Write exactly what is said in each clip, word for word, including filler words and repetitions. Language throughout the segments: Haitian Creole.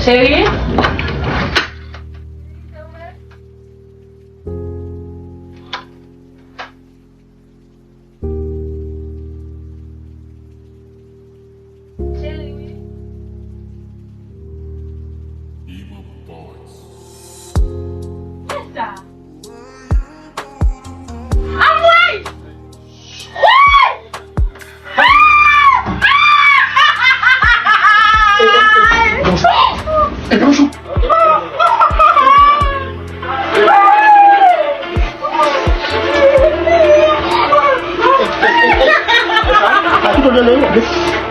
Cheri? Cheri, wi. Kisa? Anmwey!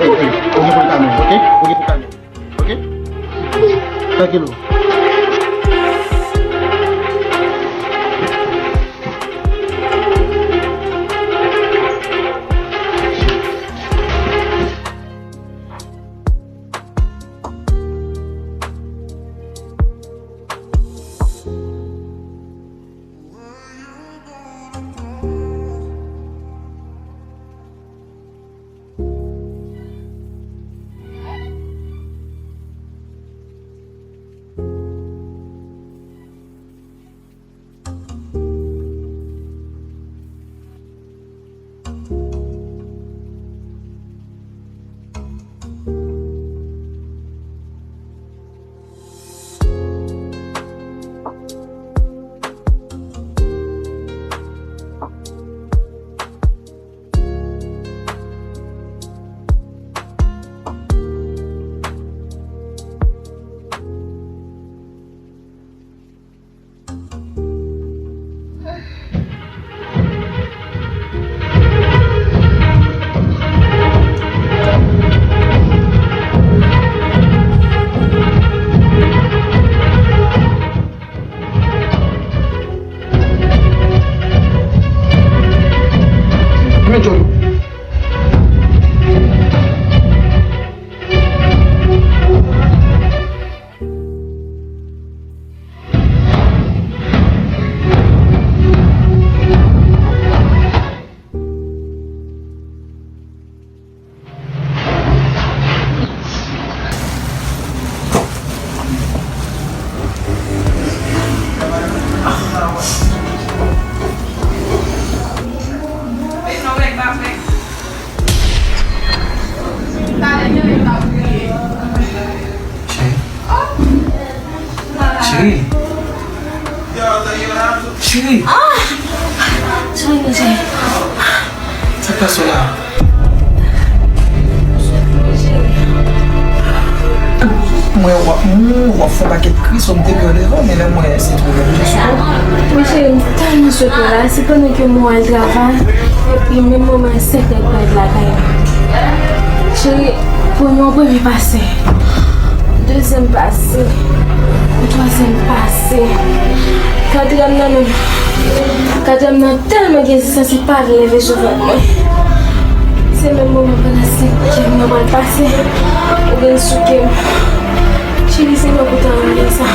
Ou gen pou kalme w, oke? Ou gen pou kalme w, oke? Trankil ou. Cheri. Cheri. Cheri. Ah! Cheri, cheri. Sa k pase w la? Mwen w ap, m, w ap fè yon pakèt kri, so m te pè devan, men lè m wè se twò lè m sou kò. Men cheri, m tèlman swete w la, se pandan ke m al travay, epi menm moman senk nèg parèt lakay mwen. Cheri, premye, yon premye pase, dezyèm pase, yon twazyèm pase, katriyèm nan menm, katriyèm nan tèlman gen rezistans, li pa vle leve sou vant mwen. Se menm moman pandan senkyèm nan pral pase, ou vin souke m. Cheri, se mwen pou ta rele sa.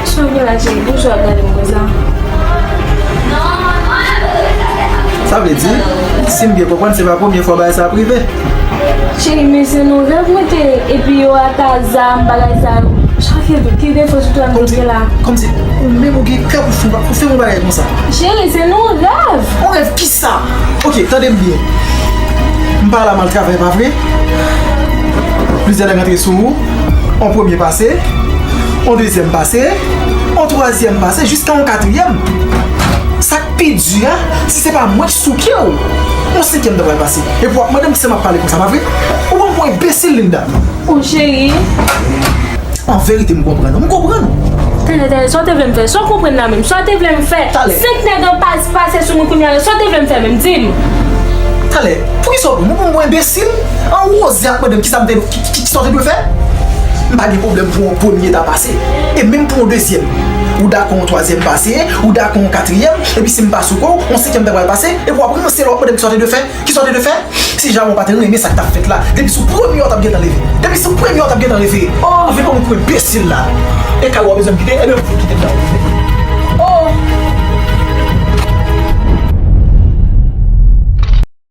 Sa w gen la, cheri? Poukisa w ap gade m konsa? Sa vle di, si m byen konprann, se pa premye fwa bagay sa ap rive. Cheri, men se nan rèv mwen te, epi yo ak zam, bagay sa yo. Chak ki, ki defo sou twa m te la. Kòmsi, kòmsi ou menm ou gen kè pou fè, pou fè yon bagay konsa. Cheri, se nan rèv. Yon rèv kisa? Ok, tande m byen. M pa la m al travay, pa vre? Plizyè nèg antre sou ou. Yon premye pase, yon dezyèm pase, yon twazyèm pase, jiska yon katriyèm. Sa k pi di a, si se pa mwen ki souke w, yon senkyèm t ap pral pase. Epi w ap mande m kisa m ap pale konsa, pa vre? Ou pran m pou enbesil, Linda. O cheri. An verite, m konprann ou. M konprann ou. Talè, talè, sa w te vle m fè? Sa w konprann la menm? Sa w te vle m fè? Talè. Senk nèg an pas pase sou mwen kounye a la. Sa w te vle m fè menm? Di m. Talè, poukisa w pran mwen pou m enbesil? An Wozè ap mande m kisa m te, ki, ki, ki, kisa w te dwe fè? M pa gen pwoblèm pou yon premye ta pase. E menm pou yon dezyèm. Ou dakò yon twazyèm pase, ou dakò yon katriyèm, epi si m pa sou kò w, yon senkyèm ta pral pase, epi w ap ranse la, w ap mande m kisa w te dwe fè? Kisa w te dwe fè? Si jamè w pa te renmen sa k t ap fèt la, depi sou premye w t ap gentan leve. Depi sou premye w t ap gentan leve. Oh! Ou vin pran mwen pou enbesil la. E kay ou a bezwen m kite? Ebyen, ou kite kay ou.